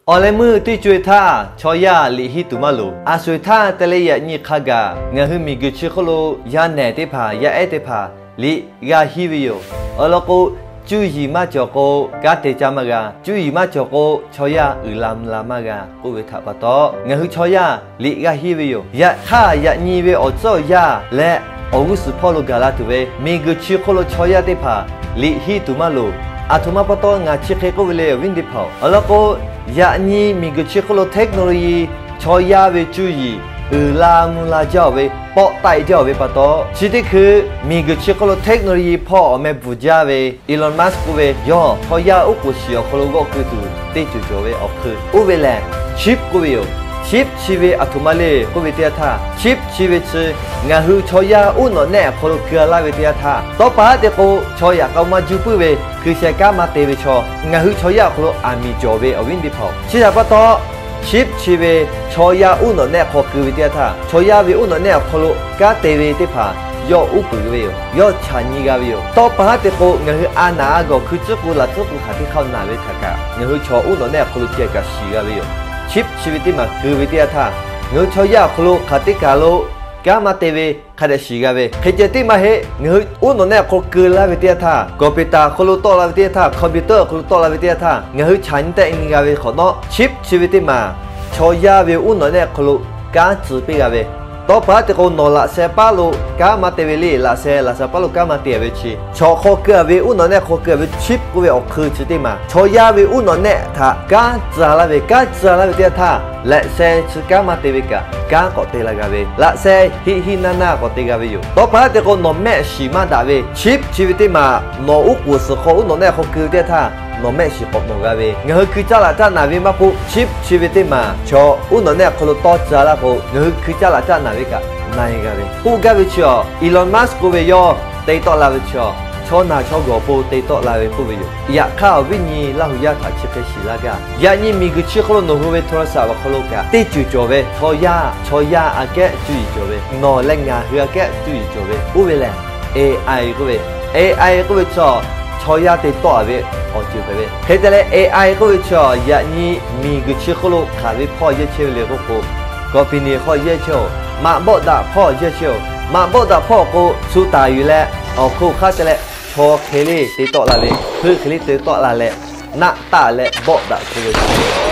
Awˬ leh meuˇ teˇ co-e htaˇ, chaw yaˇ liꞈ henˇ tuˬ maˇ loˍ. A sho-eˬ htaˇ te leh yaꞈ nyi hk'a gaˬ ngaˬ hui miˬguiˬ chi hk'oˆ lo yaˇ nehˬ teˇ hpaˍ, yaˇ ehˉ teˇ hpaˍ liꞈ g'a henˇ ve yoˬ. Awˬ lawn k'o, cuˇ yiˍ maˇ cawˬ k'o, kanˉ te caˇ maˇ g'a. Cuˇ yiˍ maˇ cawˬ k'o, chaw yaˇ uiˍ la mvuh la maˇ g'a k'oˆ ve htaꞈ pa taw, ngaˬ hui chaw yaˇ liꞈ g'a henˇ ve yoˬ. Yaꞈ hk'aˇ, yaꞈ nyi ve awˬ tcuhˉ awˬ yaˇ leh awˬ g'uˇ suhˍ hpawˇ lo gaˬ la tuˬ ve miˬguiˬ chi hk'oˆ lo chaw yaˇ teˇ hpaˍ liꞈ henˇ tuˬ maˇ loˍ. Aˬ htoꞈ ma pa taw ngaˬ chi hk'e k'oˆ ve le, awˬ viˉ teˇ hpaˍ-oˬ. Awˬ lawn k'o, yaꞈ nyi miˬguiˬ chi hk'oˆ lo technology chaw yaˇ ve cuˇ yiˍ uiˍ la mvuh la jaˇ-oˬ ve, pawˆ taˆ-e jaˇ-oˬ ve pa taw, chi teˇ hkui miˬguiˬ chi hk'oˆ lo technology hpawˇ awˬ meh bvuhˬ jaˇ ve Elon Musk k'oˆ ve, yawˇ chaw yaˇ oˉ k'oˍ shiˍ awˬ hk'aw lo g'awˆ keu tuˬ teˇ ceuˬ cawˬ ve awˬ hk'eun oˇ ve lehˬ, chip k'oˆ ve yoˬ. Chip chi ve aˬ htoꞈ ma le k'oˆ ve teˇ yanˇ htaˇ, chip chi ve chi ngaˬ hui chaw yaˇ uˉ nawꞈ nehˆ awˬ hk'aw lo keu laˇ ve teˇ yanˇ htaˇ, tawˇ pa haˉ te k'o, chaw yaꞈ k'a maˇ juˇ puiˉ ve hkui sheh kanˉ maˇ te ve chaw ngaˬ hui chaw yaˇ awˬ hk'aw lo aˬ miˍ cawˬ ve, awˬ viˉ teˇ hpaˍ-oˬ. Chi htaꞈ pa taw, chip chi ve chaw yaˇ uˉ nawꞈ nehˆ hk'aw keu ve teˇ yanˇ htaˇ, chaw yaˇ ve uˉ nawꞈ nehˆ awˬ hk'aw lo kanˉ te ve teˇ hpaˍ yawˇ uˉ peunˍ ve yoˬ. Yawˇ chaꞈ nyi g'a ve yoˬ. Tawˇ pa haˉ te k'o, ngaˬ hui a naˍ a gawˬ hkui tcuhˉ k'u laꞈ tcuhˉ k'u hk'aˬ teˇ hk'aˇ naˬ ve htaꞈ kaꞈ ngaˬ hui chaw uˉ nawꞈ nehˆ awˬ hk'aw lo ceh kaꞈ shiˍ g'a ve yoˬ. Chip chi ve teˇ maˬ keu ve teˇ yanˇ htaˇ, ngaˬ hui chaw yaˇ awˬ hk'aw lo hk'aˬ teˇ kaˬ lo kanˉ maˇ te ve hk'a dehꞈ shiˍ g'a ve. Hk'e ceh tiˉ maˇ heˆ, ngaˬ hui uˉ nawꞈ nehˆ awˬ hk'aw keu laˇ ve teˇ yanˇ htaˇ, computer awˬ hk'aw lo tawˆ la ve teˇ yanˇ htaˇ, computer awˬ hk'aw lo tawˆ la ve teˇ yanˇ htaˇ, ngaˬ hui chaꞈ nyi tehˆ nyi g'a ve hk'awꞈ nawˉ, chip chi ve teˇ maˬ chaw yaˇ ve uˉ nawꞈ nehˆ awˬ hk'aw lo kanˉ tcuh piˇ g'a ve. Tawˇ pa haˉ te k'o, nawˬ laꞈ sheh paˉ lo kanˉ maˇ te ve le. Laꞈ sheh, laꞈ sheh paˉ lo kanˉ maˇ te ve chi, chaw hk'aw keu-a ve uˉ nawꞈ nehˆ hk'aw keu-a ve chip k'oˆ ve awˬ hk'eun chi teˇ maˬ chaw yaˇ ve uˉ nawꞈ nehˆ htaꞈ kanˉ tcuh laˇ ve. Kanˉ tcuh laˇ ve teˇ yanˇ htaˇ, laꞈ sheh chi kanˉ maˇ te ve kaꞈ kanˉ k'awꞈ te la g'a ve, laꞈ sheh hiˆ hiˆ naˇ naˇ k'awꞈ te g'a ve yoˬ. Tawˇ pa haˉ te k'o, nawˬ mehˆ shiˍ maˇ daꞈ ve chip chi ve teˇ maˬ nawˬ uˉ k'oˍ suhˍ hk'aw uˉ nawꞈ nehˆ hk'aw keu ve teˇ yanˇ htaˇ, nawˬ mehˆ shiˍ k'awꞈ mawˬ g'a ve. Ngaˬ hui hkui caˇ laꞈ caˇ naˍ ve maˇ k'oˆ, chip chi ve teˇ maˬ chaw uˉ nawꞈ nehˆ hk'aw lo tawˇ tcuh laˇ k'o, ngaˬ hui hkui caˇ laꞈ caˇ naˍ ve kaꞈ na-e g'a ve k'oˆ gaˇ ve chi-a. Elon Musk k'oˆ ve yawˇ te tawˆ la ve chi-a, chaw naˬ chaw gawˬ po te tawˆ la ve k'oˆ ve yoˬ. Yaꞈ hk'aˇ, awˬ viˉ nyi Laˇ huˍ yaˇ htaꞈ chi hk'e shiˍ laˇ gaˇ. Yaꞈ nyi miˬguiˬ chi hk'oˆ lo nawˬ hui ve โทรศัพท์ awˬ hk'aw lo kaꞈ teˇ ceuˬ cawˬ ve chaw yaˇ, chaw yaˇ aꞈ kehˉ cuˇ yiˍ cawˬ ve, nawˬ leh ngaˬ hui aꞈ kehˉ cuˇ yiˍ cawˬ ve oˇ ve lehˬ, AI k'oˆ ve, AI k'oˆ ve chi-a, chaw yaˇ te tawˆ-a ve awˬ ceuˬ hpehꞈ ve. Hk'e te leh, AI k'oˆ ve chi-a, yaꞈ nyi miˬguiˬ chi hk'oˆ lo hk'aˬ ve hpawˇ yehˇ chehˇ ve le k'oˆ k'o, company hpawˇ yehˇ chehˇ-oˬ, maꞈ bawˆ daꞈ hpawˇ yehˇ chehˇ-oˬ. Maꞈ bawˆ daꞈ hpawˇ k'o, shu taˍ yuˬ leh awˬ hk'oˆ hk'aˇ te leh, chaw hk'e le te tawˆ la ve, heuˆ hk'e le te tawˆ la leh, naˆ taˆ leh bawˆ daꞈ chehˇ ve.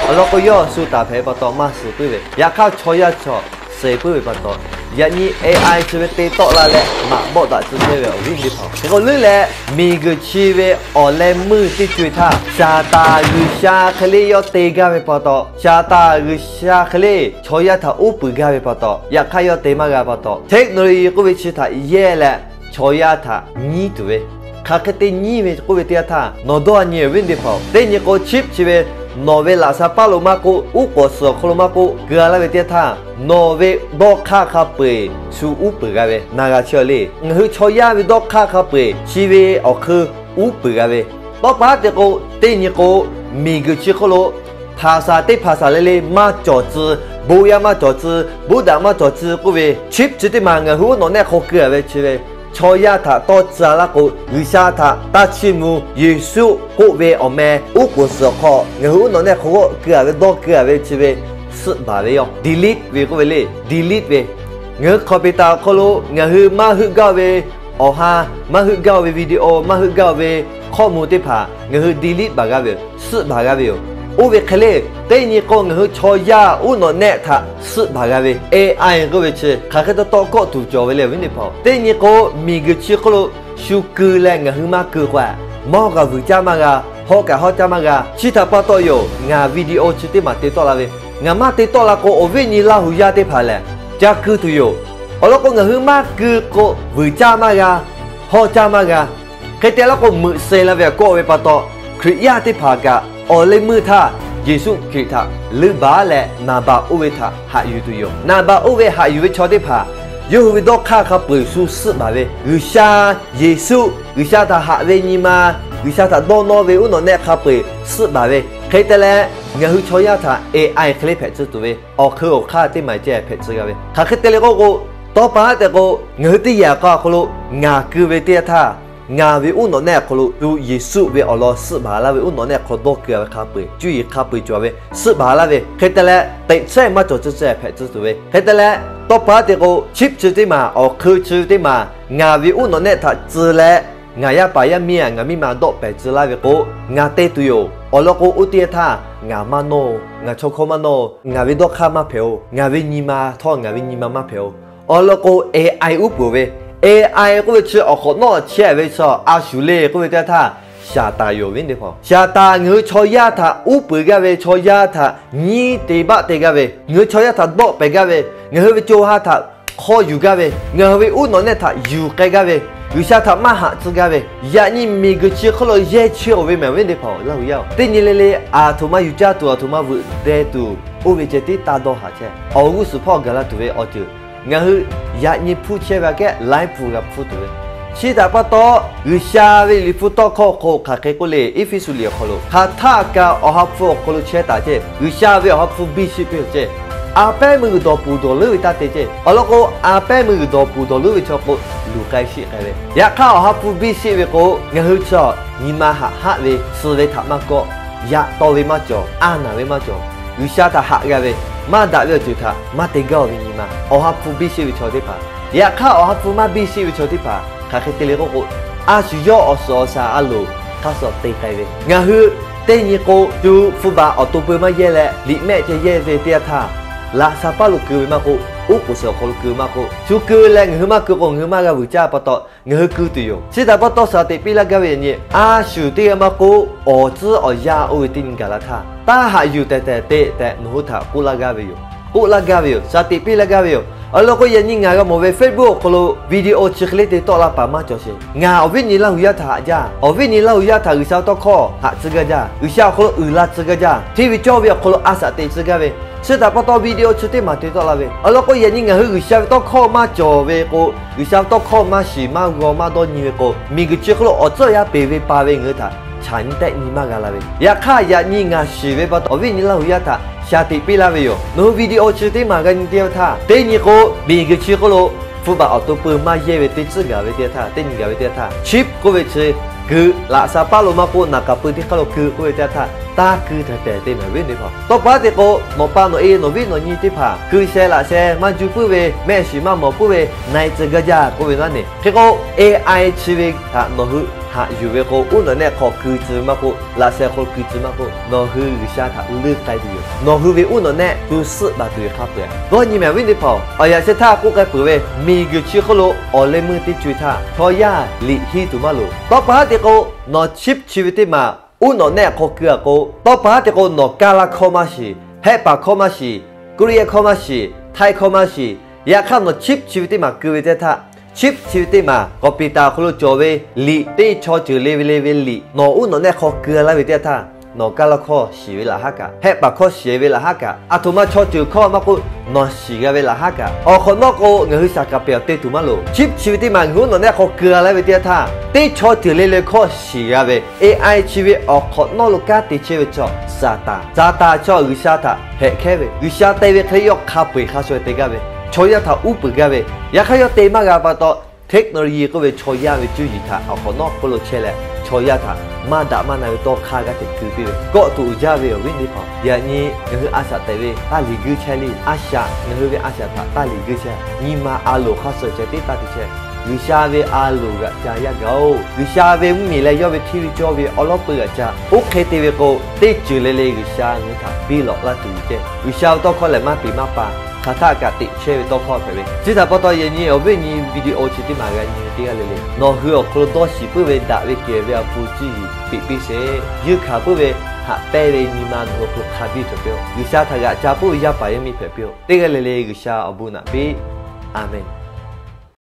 Awˬ lawn k'o, yawˇ shu taˍ hpehꞈ ve pa taw maˇ suh puiˉ ve, yaꞈ hk'aˇ chaw yaˇ chaw suh puiˉ ve pa taw, yaꞈ nyi AI chi ve te tawˆ la leh maꞈ bawˆ daꞈ tcuh chehˇ ve, awˬ viˉ teˇ hpaˍ. Hk'e k'o, leuˉ leh miˬguiˬ chi ve awˬ leh meuˇ teˇ co-e htaˇ, Saˍtanˍ G'uiˬsha hk'e le yawˇ te gaˇ ve pa taw, Saˍtanˍ G'uiˬsha hk'e le chaw yaˇ htaꞈ uˉ peunˍ gaˇ ve pa taw, yaꞈ hk'aˇ yawˇ te maˇ g'a pa taw, technology k'oˆ ve chi htaꞈ yehˇ leh chaw yaˇ htaꞈ nyiˉ tuˬ ve, hk'aˬ hk'e te nyiˉ ve k'oˆ ve teˇ yanˇ htaˇ, nawˬ dawˇ nyi, awˬ viˉ teˇ hpaˍ-oˬ. Teˇ nyi k'o, chip chi ve nawˬ ve laꞈ sha paˉ lo maˇ k'oˆ, uˉ k'oˍ suhˍ awˬ hk'aw lo maˇ k'oˆ, keu-a laˇ ve teˇ yanˇ htaˇ, nawˬ ve dawˇ hk'aˇ hk'a peu-eˬ shu uˉ peunˍ g'a ve na g'a chehˇ le. Ngaˬ hui chaw yaˇ ve dawˇ hk'aˇ hk'a peu-eˬ chi ve awˬ hk'eun uˉ peunˍ g'a ve. Tawˇ pa haˉ te k'o, teˇ nyi k'o, miˬguiˬ chi hk'oˆ lo hpaˍ saˍ teˇ hpaˍ saˍ le le maˇ cawˬ tcuh, bon yaˇ maˇ cawˬ tcuh, buˇ daꞈ maˇ cawˬ tcuh k'oˆ ve, chip chi teˇ maˬ ngaˬ hui uˉ nawꞈ nehˆ hk'aw keu-a ve chi ve, chaw yaˇ htaꞈ tawˇ tcuh laˇ k'o, G'uiˬsha htaꞈ taˇ chiˇ mvuh, Yeˍsuˆ k'oˆ ve awˬ meh uˉ k'oˍ suhˍ awˬ hk'aw ngaˬ hui uˉ nawꞈ nehˆ hk'aw g'awˆ keu-a ve dawˇ keu-a ve chi ve, suhˆ baˬ ve yoˬ. Delete ve k'oˆ ve le, delete ve. Ngaˬ hui computer awˬ hk'aw lo ngaˬ hui maˇ heuˆ gaˇ ve awˬ ha, maˇ heuˆ gaˇ ve video, maˇ heuˆ gaˇ ve ข้อมูล teˇ hpaˍ ngaˬ hui delete baˬ g'a ve yoˬ, suhˆ baˬ g'a ve yoˬ. Oˇ ve hk'e le, teˇ nyi k'o ngaˬ hui chaw yaˇ uˉ nawꞈ nehˆ htaꞈ suhˆ baˬ g'a ve, AI k'oˆ ve chi hk'aˬ hk'e te tawˇ kawˆ tuˬ cawˬ ve le, awˬ viˉ teˇ hpaˍ-oˬ. Teˇ nyi k'o, miˬguiˬ chi hk'oˆ lo shu keu leh ngaˬ hui maˇ keu k'o, mawˇ kaꞈ vuiˬ caˇ maˇ g'a, hawˆ kaꞈ hawˇ caˇ maˇ g'a. Chi htaꞈ pa taw yoˬ, ngaˬ video chi teˇ maˬ te tawˆ la ve. Ngaˬ maˇ te tawˆ la k'o, awˬ viˉ nyi Laˇ huˍ yaˇ teˇ hpaˍ lehˬ, ca keu tuˬ yoˬ. Awˬ lawn k'o, ngaˬ hui maˇ keu k'o, vuiˬ caˇ maˇ g'a, hawˇ caˇ maˇ g'a. Hk'e te laˇ k'o, meuꞈ sheh la ve awˬ kawˆ ve pa taw, Hkriꞈ yaˇ teˇ hpaˍ kaꞈ awˬ leh meuˇ htaˇ Yeˍsuˆ Hkriꞈ htaꞈ leuˆ baˬ leh naˍ baˬ oˇ ve htaꞈ haꞈ yuˬ tuˬ yoˬ. Naˍ baˬ oˇ ve haꞈ yuˬ ve chaw teˇ hpaˍ yawˇ hui ve dawˇ hk'aˇ hk'a peu-eˬ shu suhˆ baˬ ve, G'uiˬsha, Yeˍsuˆ, G'uiˬsha htaꞈ haꞈ ve nyi ma, G'uiˬsha htaꞈ dawˇ nawˇ ve uˉ nawꞈ nehˆ hk'a peu-eˬ suhˆ baˬ ve. Hk'e te leh, ngaˬ hui chaw yaˇ htaꞈ AI hk'e le hpehꞈ tcuh tuˬ ve awˬ hk'eun awˬ hk'aˇ teˇ maˬ ceh hpehꞈ tcuh g'a ve. Hk'aˬ hk'e te le k'oˆ k'o, tawˇ pa haˉ te k'o, ngaˬ hui teˇ yaꞈ k'a awˬ hk'aw lo ngaˬ keu ve teˇ yanˇ htaˇ, Ngaˬ ve uˉ nawꞈ nehˆ awˬ hk'aw lo shu Yeˍsuˆ ve awˬ lawn suhˆ baˬ laˇ ve uˉ nawꞈ nehˆ hk'aw dawˇ keu-a ve hk'a peu-eˬ, cuˇ yiˍ hk'a peu-eˬ cawˬ ve suhˆ baˬ laˇ ve hk'e te leh, teꞈ chehˇ maˇ cawˬ ceh ceh hpehꞈ tcuh tuˬ ve hk'e te leh, tawˇ pa haˉ te k'o, chip chi teˇ maˬ, awˬ hk'eun chi teˇ maˬ ngaˬ ve uˉ nawꞈ nehˆ htaꞈ tcuh leh, ngaˬ yaˇ paˍ yaˇ miˇ-a ngaˬ miˇ ma dawˆ pehˍ tcuh laˇ ve k'o, ngaˬ te tuˬ yoˬ. Awˬ lawn k'o, oˇ teˇ yanˇ htaˇ ngaˬ maˇ nawˇ-oˬ, ngaˬ chaw hkawˇ maˇ nawˇ-oˬ, ngaˬ ve dawˇ hk'aˇ maˇ hpehꞈ-oˬ, ngaˬ ve nyi ma htawˇ ngaˬ ve nyi ma maˇ hpehꞈ-oˬ. Awˬ lawn k'o, A I uˉ peunˍ ve, A I k'oˆ ve chi awˬ hk'awꞈ nawˉ chehˇ ve chi a shuˍ le k'oˆ ve teˇ yanˇ htaˇ, Saˍtanˍ yoˬ ve teˇ hpaˍ. Saˍtanˍ ngaˬ hui chaw yaˇ htaꞈ uˉ peunˍ gaˇ ve, chaw yaˇ htaꞈ nyiˇ te baˆ te gaˇ ve, ngaˬ hui chaw yaˇ htaꞈ dawˆ pehˍ gaˇ ve, ngaˬ hui ve co ha htaꞈ hk'aw yuˬ gaˇ ve, ngaˬ hui ve uˉ nawꞈ nehˆ htaꞈ yuˬ k'ai gaˇ ve, G'uiˬsha htaꞈ maˇ haꞈ tcuh gaˇ ve, yaꞈ nyi miˬguiˬ chi hk'oˆ lo yehˇ chehˇ-oˬ ve mehˍ ve teˇ hpaˍ-oˬ, Laˇ hu yaˇ-oˬ, teˇ nyi le le aˬ htoꞈ ma yuˬ caˇ tuˬ, aˬ htoꞈ ma veuꞈ deh tuˬ, oˇ ve ceh tiˉ taˇ dawˇ haꞈ chehˇ. Awˬ g'uˇ suhˍ hpawˇ gaˬ la tuˬ ve awˬ ceuˬ ngaˬ hui yaꞈ nyi hpuˇ chehˇ ve aꞈ kehˉ laiˉ pun g'a hpuˇ tuˬ ve, chi htaꞈ pa taw G'uiˬsha ve Liꞈ hpu tawˇ hkawˇ awˬ hk'aw lo hk'aˬ hk'e k'oˆ le, Eˇfeˇsuꞈ liꞈ awˬ hk'aw lo, hk'aˬ htaˆ kaꞈ Awˬ ha hpu awˬ hk'aw lo chehˇ taˍ ceh, G'uiˬsha ve Awˬ ha hpu biˇ sheˆ piˇ-oˬ ceh, a pehˉ meuˇ g'uiˬ dawˬ puˍ dawˬ leuˉ ve taˇ te ceh. Awˬ lawn k'o, a pehˉ meuˇ g'uiˬ dawˬ puˍ dawˬ leuˉ ve chaw k'o, luˬ k'ai sheˆ k'ai ve. Yaꞈ hk'aˇ Awˬ ha hpu biˇ sheˆ ve k'o, ngaˬ hui chi nyi ma haꞈ haˆ ve, suh ve htaꞈ maˇ kawˆ, yaꞈ taw ve maˇ cawˬ, a naˬ ve maˇ cawˬ, G'uiˬsha htaꞈ haꞈ g'a ve, maˇ daꞈ ve awˬ ceuˬ htaꞈ maˇ te gaˇ-oˬ ve nyi ma, Awˬ ha hpu biˇ sheˆ ve chaw teˇ hpaˍ. Yaꞈ hk'aˇ Awˬ ha hpu maˇ biˇ sheˆ ve chaw teˇ hpaˍ hk'aˬ hk'e te le k'oˆ k'o, a shu yawˇ awˬ suhˍ awˬ shaˍ a loˍ hk'a shuˍ te k'ai ve. Ngaˬ hui teˇ nyi k'o, shu hpu baˬ awˬ to peu maˇ yehˇ leh, liꞈ mehˆ ceh yehˇ ve teˇ yanˇ htaˇ, laꞈ sha paˉ lo keu ve maˇ k'oˆ, oˉ k'oˍ suhˍ awˬ hk'aw lo keu maˇ k'oˆ, shu keu leh ngaˬ hui maˇ keu k'o, ngaˬ hui maˇ g'a vuiˬ caˇ pa taw, ngaˬ hui keu tuˬ yoˬ. Chi htaꞈ pa taw, shaˍ teꞈ piˇ laˇ gaˇ ve yaꞈ nyi, a shuˍ teˇ g'aˇ maˇ k'oˆ, awˬ tcuhˉ awˬ yanˇ oˇ ve teˇ nyi gaˬ la htaˇ, taˇ haꞈ yuˬ tehˬ tehˬ te tehꞈ nawˬ hui htaꞈ k'oˆ laˇ gaˇ ve yoˬ. K'oˆ laˇ gaˇ ve yoˬ. Shaˍ teꞈ piˇ laˇ gaˇ ve yoˬ. Awˬ lawn k'o, yaꞈ nyi ngaˬ g'a mawˬ ve Facebook awˬ hk'aw lo video chi hk'e le te tawˆ la paˍ maˇ cawˬ sheˍ. Ngaˬ awˬ viˉ nyi Laˇ hu yaˇ htaꞈ haꞈ jaˇ. Awˬ viˉ nyi Laˇ hu yaˇ htaꞈ G'uiˬsha ve tawˇ hkawˇ haꞈ tcuh gaˇ jaˇ. G'uiˬsha awˬ hk'aw lo uiˍ la tcuh gaˇ jaˇ. Hteˇ ve cawˇ ve awˬ hk'aw lo a shaꞈ teꞈ tcuh gaˇ ve, chi htaꞈ pa taw video chi teˇ maˬ te tawˆ la ve. Awˬ lawn k'o, yaꞈ nyi ngaˬ hui G'uiˬsha ve tawˇ hkawˇ maˇ cawˬ ve k'o, G'uiˬsha ve tawˇ hkawˇ maˇ shiˍ maˇ g'aw maˇ dawˇ nyi ve k'o, miˬguiˬ chi hk'oˆ lo awˬ tcuhˉ awˬ yanˇ peˬ ve pa ve ngaˬ hui htaꞈ chaꞈ nyi tehˆ nyi maˇ g'a la ve. Yaꞈ hk'aˇ yaꞈ nyi ngaˬ shiˍ ve pa taw, awˬ viˉ nyi Laˇ hu yaˇ htaꞈ shaˍ teꞈ piˇ laˇ ve yoˬ. Nawˬ hui video chi teˇ maˬ g'a nyi teˇ yanˇ htaˇ, teˇ nyi k'o, miˬguiˬ chi hk'oˆ lo hpu baˬ awˬ to peu maˇ yehˇ ve teˇ tcuhˉ gaˬ ve teˇ yanˇ htaˇ, teˇ nyi gaˬ ve teˇ yanˇ htaˇ, chip k'oˆ ve chi keu, laꞈ sha paˉ lo maˇ k'oˆ, naˍ k'aˍ peu teˇ hk'aˇ lo keu k'oˆ ve teˇ yanˇ htaˇ, taˇ keu tehˬ tehˬ te mehˍ ve teˇ hpaˍ. Tawˇ pa haˉ te k'o, nawˬ pa nawˬ e nawˬ viˉ nawˬ nyi teˇ hpaˍ keu sheh laꞈ sheh maˇ juˇ puiˉ ve, mehˆ shiˍ maˇ mawˬ puiˉ ve, na e tcuh gaˇ jaˇ k'oˆ ve naˉ ne. Hk'e k'o, A I chi ve htaꞈ nawˬ hui haꞈ yuˬ ve k'o, uˉ nawꞈ nehˆ hk'aw keu tcuh ve maˇ k'oˆ, laꞈ sheh hk'aw lo keu tcuh maˇ k'oˆ, nawˬ hui G'uiˬsha htaꞈ leuˇ k'ai tuˬ yoˬ. Nawˬ hui ve uˉ nawꞈ nehˆ tu suhˆ baˬ tuˬ ve hk'a peu-eˬ, dawˇ nyi mehˍ ve teˇ hpaˍ-oˬ, awˬ yanˇ chi htaˇ k'oˆ k'ai peuˬ ve, miˬguiˬ chi hk'oˆ lo awˬ leh meuˇ teˇ co-e htaˇ chaw yaˇ liꞈ henˇ tuˬ maˇ loˍ. Tawˇ pa haˉ te k'o, nawˬ chip chi ve teˇ maˬ uˉ nawꞈ nehˆ hk'aw keu-a k'o, tawˇ pa haˉ te k'o nawˬ Kaˇlaˇ hkawˇ maˇ shiˍ, Hehˆ paˍ hkawˇ maˇ shiˍ, Koˇliˇ hkawˇ maˇ shiˍ, Htaiˇ hkawˇ maˇ shiˍ. Yaꞈ hk'aˇ nawˬ chip chi ve teˇ maˬ keu ve teˇ yanˇ htaˇ, chip chi ve teˇ maˬ computer awˬ hk'aw lo cawˬ ve liꞈ, teˇ chaw ceuˬ le ve le ve liꞈ nawˬ uˉ nawꞈ nehˆ hk'aw keu laˇ ve teˇ yanˇ htaˇ, nawˬ Kaˇlaˇ hkawˇ shiˍ ve laꞈ haˉ kaꞈ, Hehˆ paˍ hkawˇ shiˍ ve laꞈ haˉ kaꞈ, aˬ htoꞈ ma chaw ceuˬ hkawˇ maˇ k'oˆ, nawˬ shiˍ g'a ve laꞈ haˉ kaꞈ, awˬ hk'awꞈ nawˉ k'o ngaˬ hui shaˍ kaˍ pehˍ awˬ te tuˬ maˇ loˍ. Chip chi ve teˇ maˬ ngaˬ hui uˉ nawꞈ nehˆ hk'aw keu laˇ ve teˇ yanˇ htaˇ, teˇ chaw ceuˬ le le hkawˇ shiˍ g'a ve, A I chi ve awˬ hk'awꞈ nawˉ lo kanˉ te chehˇ ve chaw Saˍtanˍ. Saˍtanˍ chaw G'uiˬsha htaꞈ hpehꞈ hkehˉ ve, G'uiˬsha te ve hk'e le yawˇ hk'a peu-eˬ hk'a shuˍ te gaˇ ve, chaw yaˇ htaꞈ uˉ peunˍ gaˇ ve, yaꞈ hk'aˇ yawˇ te maˇ g'a pa taw, technology k'oˆ ve chaw yaˇ ve cuˇ yiˍ htaꞈ awˬ hk'awꞈ nawˉ hk'oˆ lo chehˇ leh, chaw yaˇ htaꞈ maˇ daꞈ maˇ na ve tawˇ hk'aˇ g'aˇ hteꞈ keu piˇ ve, kawˆ tuꞈ jaˇ ve awˬ viˉ teˇ hpaˍ. Yaꞈ nyi ngaˬ hui a shaꞈ tehꞈ ve taˇ liꞈ guiˇ chehˇ le. A shaꞈ ngaˬ hui ve a shaꞈ htaꞈ taˇ liꞈ guiˇ chehˇ. Nyi ma a loˍ hk'a shuˍ ceh tiˉ taˇ te chehˇ. G'uiˬsha ve a loˍ g'aꞈ ca yaˇ gaˬ-oˬ. G'uiˬsha ve mvuhˇmiˬ leh yawˇ ve hteˇ ve cawˇ ve awˉ lawˉ peu g'aꞈ ca. Oˇ hk'e te ve k'o, teˇ ceuˬ le le G'uiˬsha ngaˬ hui htaꞈ biˇ lawꞈ laˇ tuˬ yoˬ ceh. G'uiˬsha ve tawˇ hkawˇ lehˬ maˇ peꞈ maˇ pa, hk'aˬ htaˆ kaꞈ teꞈ chehˇ ve tawˇ hkawˇ hpehꞈ ve. Chi htaꞈ pa taw yaꞈ nyi awˬ viˉ nyi video chi teˇ maˬ g'a nyi ve teˇ g'aˇ le le, nawˬ hui awˬ hk'aw lo dawˇ shiˍ puiˉ ve daꞈ ve kehˬ ve awˬ hpu cuˇ yiˍ peꞈ piˇ sheˍ. Yeunˇ hkanˍ puiˉ ve haꞈ pehnˇ ve nyi ma nawˬ hui awˬ hk'aw lo hk'a biˇ cawˬ piˇ-oˆ. G'uiˬsha htaꞈ g'aꞈ ca puiˉ ve yaˇ paˍ yaˇ miˇ hpehꞈ piˇ-oˆ. Teˇ g'aˇ le le G'uiˬsha awˬ bon naꞈ piˇ. Aˍmenˍ.